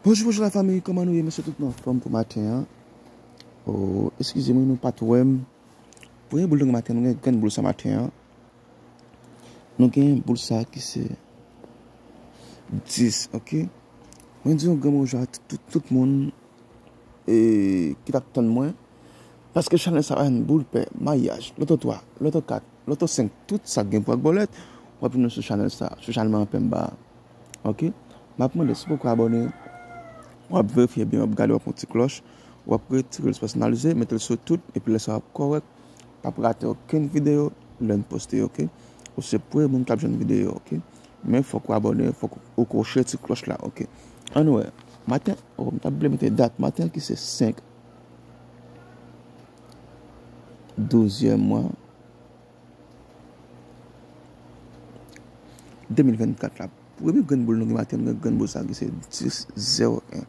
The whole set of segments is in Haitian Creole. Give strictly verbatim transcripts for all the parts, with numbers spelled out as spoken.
Bonjou, bonjou la fanmi, kòman nou ye? M swete tout nou anfòm pou maten an. Oh, eskize mwen, nou pa t wè m. Premye boul nou gen maten, nou gen grenn boul sa maten an. Nou gen boul sa ki se dis, ok? Mwen di yon gran bonjou a tout, tout, tout moun e, ki t ap tann mwen. Paske chanèl sa a yon boul pè, maryaj, loto twa, loto kat, loto senk, tout sa k gen pou ak bòlèt, w ap jwenn yo sou chanèl sa, sou chanèl mwen an pè m ba a. Ok? M ap mande si w poko abòne, w ap verifye byen, w ap gade, w ap pran ti klòch, w ap retire l sou pèsonalize, mete l sou tout, epi lè sa w ap kòrèk, p ap rate okenn videyo lè n poste yo, ok? Ou se premye moun k ap jwenn videyo, ok? Men fòk ou abòne, fòk ou kwoche ti klòch la, ok? Ann wè, maten, oh, m t ap bliye mete dat, maten ki se senk, douzyèm mwa, de mil vennkat la. Premye grenn boul nou gen maten, nou gen grenn boul sa ki se dis zewo en.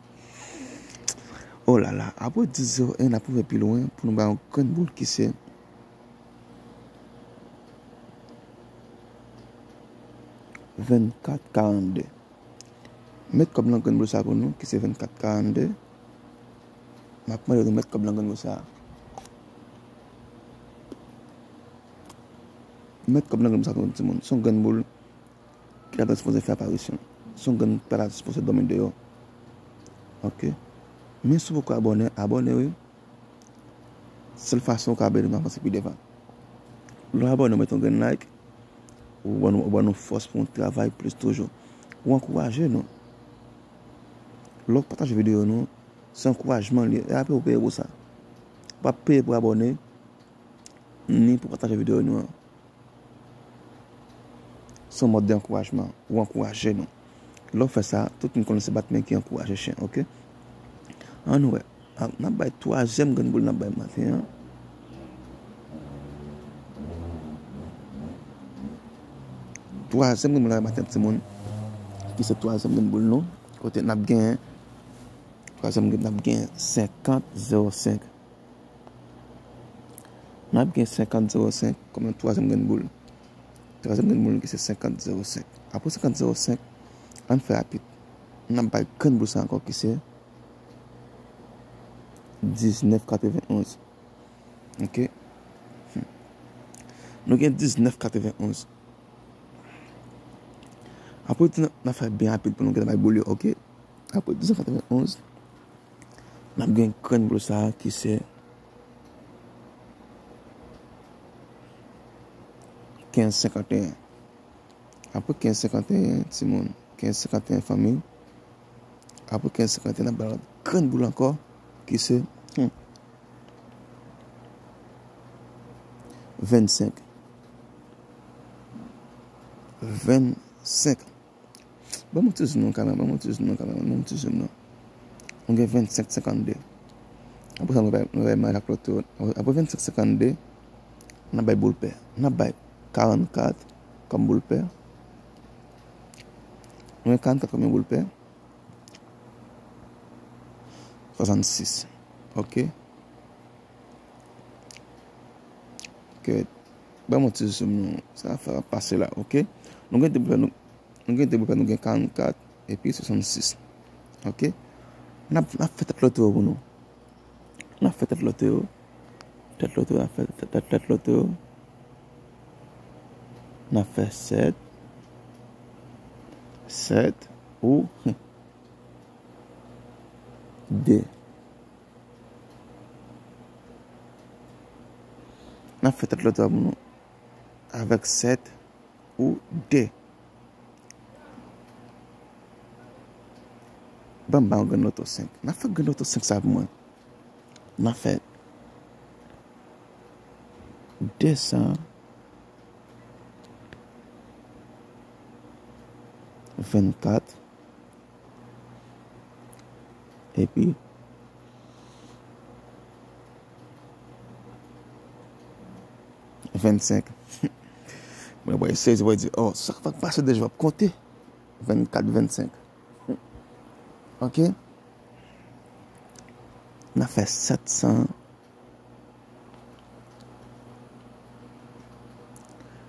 Oh la la, apre dis zewo en, n ap rive pi lwen pou nou bay yon grenn boul ki se vennkat karannde. Met kòb nan grenn boul sa pou nou, ki se vennkat karannde. M ap mande nou met kòb nan grenn boul sa. Met kòb nan grenn boul sa pou nou, timoun. Se yon grenn boul ki ta dwe sipoze fè aparisyon. Se yon grenn pè la sipoze dòmi deyò. Ok? Men si w poko abòne, abòne wi. Sèl fason ou ka ede nou avanse pi devan. Lè w abòne, ou mete yon grenn like, ou ban nou, ou ban nou fòs pou nou travay plis toujou. Ou ankouraje nou. Lè w pataje videyo nou, se ankourajman li ye. E apre ou peye pou sa. Ou pa peye pou abòne, ni pou pataje videyo nou an. Se yon mòd de ankourajman. Ou ankouraje nou. Lè w fè sa, tout moun konnen se bat men ki ankouraje chen, ok? Ann wè. A, n ap bay twazyèm grenn boul n ap bay maten an. Twazyèm grenn boul n ap bay maten an, timoun. Ki se twazyèm grenn boul nou. Kote n ap gen, twazyèm grenn, n ap gen senkant zewo senk. N ap gen senkant zewo senk kòm yon twazyèm grenn boul. Twazyèm grenn boul ki se senkant zewo senk. Apre senkant zewo senk, ann fè rapid. N ap bay grenn boul sa ankò ki se diznèf katrevenonz. Ok? Hmm. Nou gen diznèf katrevenonz. Apre, n ap fè byen rapid pou nou gentan bay boul yo, ok? Apre diznèf katrevenonz, n ap gen grenn boul sa a ki se kenz senkanteyen. Apre kenz senkanteyen, timoun, kenz senkanteyen fanmi. Apre kenz senkanteyen, n ap bay lòt grenn boul ankò, ki se, hmm, vennsenk. Vennsenk. Ban m yon ti zoom non, kamera, ban m yon ti zoom non, kamera, ban m yon ti zoom non. Nou gen vennsenk senkannde. Apre sa, nou bay, nou bay maryaj ak loto. Apre vennsenk senkannde, n ap bay boul pè. N ap bay karannkat kòm boul pè. Nou gen karannkat kòm yon boul pè. Swasannsis. Ok. Ok. Ban m yon ti zoom non. Sa fè pase la, ok. Nou gen de boul pè, nou, nou gen de boul pè, nou gen karannkat epi swasannsis. Ok. N ap, n ap fè tèt loto yo pou nou. N ap fè tèt loto yo. Tèt loto yo, n ap fè tèt, tèt, tèt loto yo. N ap fè sèt. Sèt ou de. N ap fè tèt loto a pou nou avèk sèt ou de. Ban m ba yon grenn loto senk. N ap fè grenn loto senk sa pou mwen. N ap fè de san vennkat epi vennsenk. Mwen wè sezi, mwen di, oh, sa k pase deja, w ap konte. Vennkat, vennsenk. Ok. N a fè sèt san.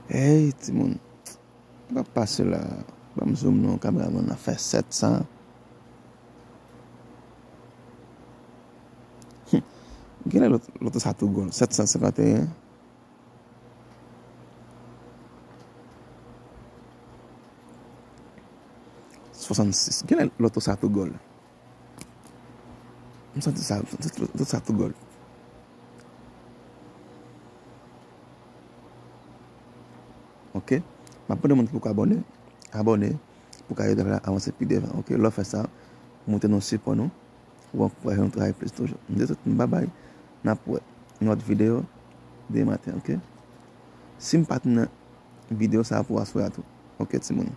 Hey, timoun. N ap pase la. Ban m zoom non, kameramann. N a fè sèt san. Genlè lòt, lòt sa tou gòl. Sèt san senkanteyen. Swasannsis. Genlè lòt sa tou gòl. M santi sa, m santi lòt sa tou gòl. Ok? M ap mande moun ki poko abòne, abòne pou ka ede la avanse pi devan. Ok? Lè w fè sa, ou montre nou sipò nou, ou ankouraje nou travay plis toujou. M di tout moun babay, n ap wè nan lòt videyo demen maten, ok? Si m pa t nan videyo sa pou aswè a tou, ok, timoun?